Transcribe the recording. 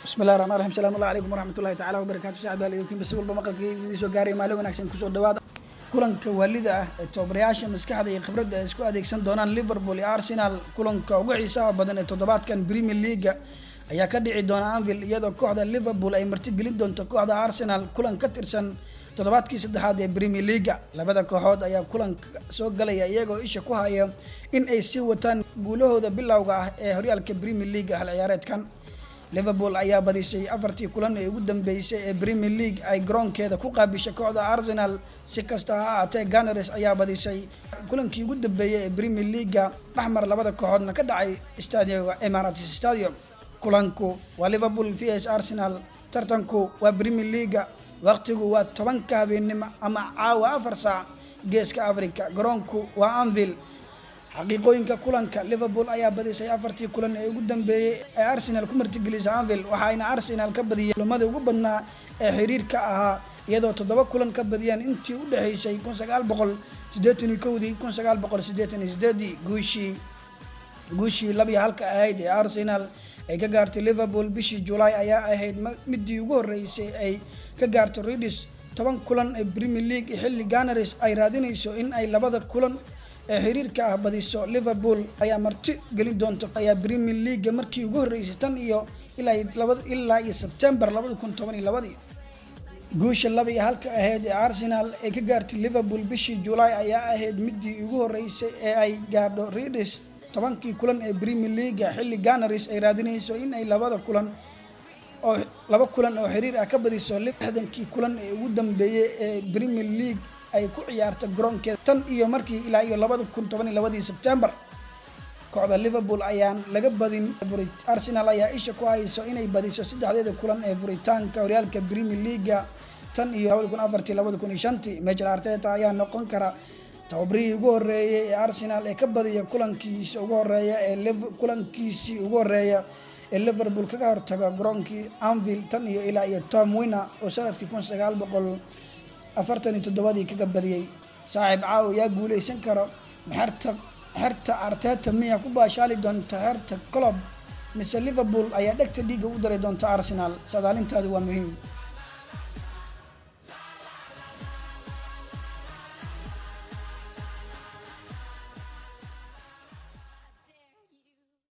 Bismillahi raxmaan raxiim. Salaamu allahi calaykum waraxmatullahi tacaala wabarakaatu. Saaxib yaal, idinkiinba si walba maqalka idiin soo gaaray, maalin wanaagsan, kusoo dhawaada kulanka waalida ah ee tababarayaasha maskaxda iyo khibradda ay isku adeegsan doonaan, Liverpool iyo Arsenal. Kulanka ugu xiisaha badan ee toddobaadkan Premier League ayaa ka dhici doona Anfield, iyadoo kooxda Liverpool ay martigelin doonto kooxda Arsenal, kulan ka tirsan toddobaadkii saddexaad ee Premier League. Labada kooxood ayaa kulanka soo galaya iyagoo isha ku haya in ay sii wataan guulahooda bilowga ah ee horyaalka Premier League hal ciyaareedkan. Liverpool ayaa badisay afartii kulan ee ugu dambeysay ee Premier League ay garoonkeeda ku qaabishay kooxda Arsenal. Si kasta ha ahaatee, Gunners ayaa badisay kulankii ugu dambeeyay ee Premier League-ga dhexmar labada kooxoodna ka dhacay stadiumka Emirates Stadium. Kulanku waa Liverpool vs Arsenal, tartanku waa Premier League, waqtigu waa 10-ka habeennimo ama caawa 4 saac Geeska Africa, garoonku waa Anfield. Xaqiiqooyinka kulanka: Liverpool ayaa badisay afartii kulan ee ugu dambeeyey ee Arsenal ku martigelisay Anfield, waxaayna Arsenal ka badiyeen kulamadii ugu badnaa ee xiriirka ahaa, iyadoo toddoba kulan ka badiyeen intii u dhexeysay 1981-dii 1988-dii. Guushii 2-1-ka ahayd ee Arsenal ay ka gaartay Liverpool bishii July ayaa ahayd midii ugu horreysay ay ka gaarto Reds 10 kulan ee Premier League, xilli Gunners ay raadinayso in ay labada kulan ee xiriirka ah badiso. Liverpool ayaa marti gelin doonta ayaa Premier League markii ugu horreysay tan iyo ilaa iyo Sebtembar 2012-dii. Guusha 2-1-ka ahayd ee Arsenal ay ka gaartay Liverpool bishii July ayaa ahayd midii ugu horreysay ee ay gaadho Reds 10-kii kulan ee Premier League, xilli Gunners ay raadinayso in ay labada kulan oo laba kulan oo xiriir ah ka badiso 60-kii kulan ee ugu dambeeyey ee Premier League ay ku ciyaarta garoonkeeda tan iyo markii ilaa iyo 2012-dii Sebtembar. Kooxda Liverpool ayaan laga badin. Arsenal ayaa isha ku hayso inay badiso saddexdeeda kulan ee furitaanka horyaalka Premier League-ga tan iyo 2004-tii 2005-tii. Mikel Arteta ayaa noqon kara tababarihii ugu horeeyay ee Arsenal ee ka badiya kulankiisii ugu horeeya ee Liverpool kaga hortaga garoonkii Anfield tan iyo ilaa iyo Tom Winner oo sanadkii 1947-dii kaga badiyey. Saaxiib, caawa yaa guuleysan karo? Xerta xerta Arteta miya ku baashaali doonta xerta Klopp, mise Liverpool ayaa dhegta dhiigga u dari doonta Arsenal? Saadaalintaadu waa muhiim.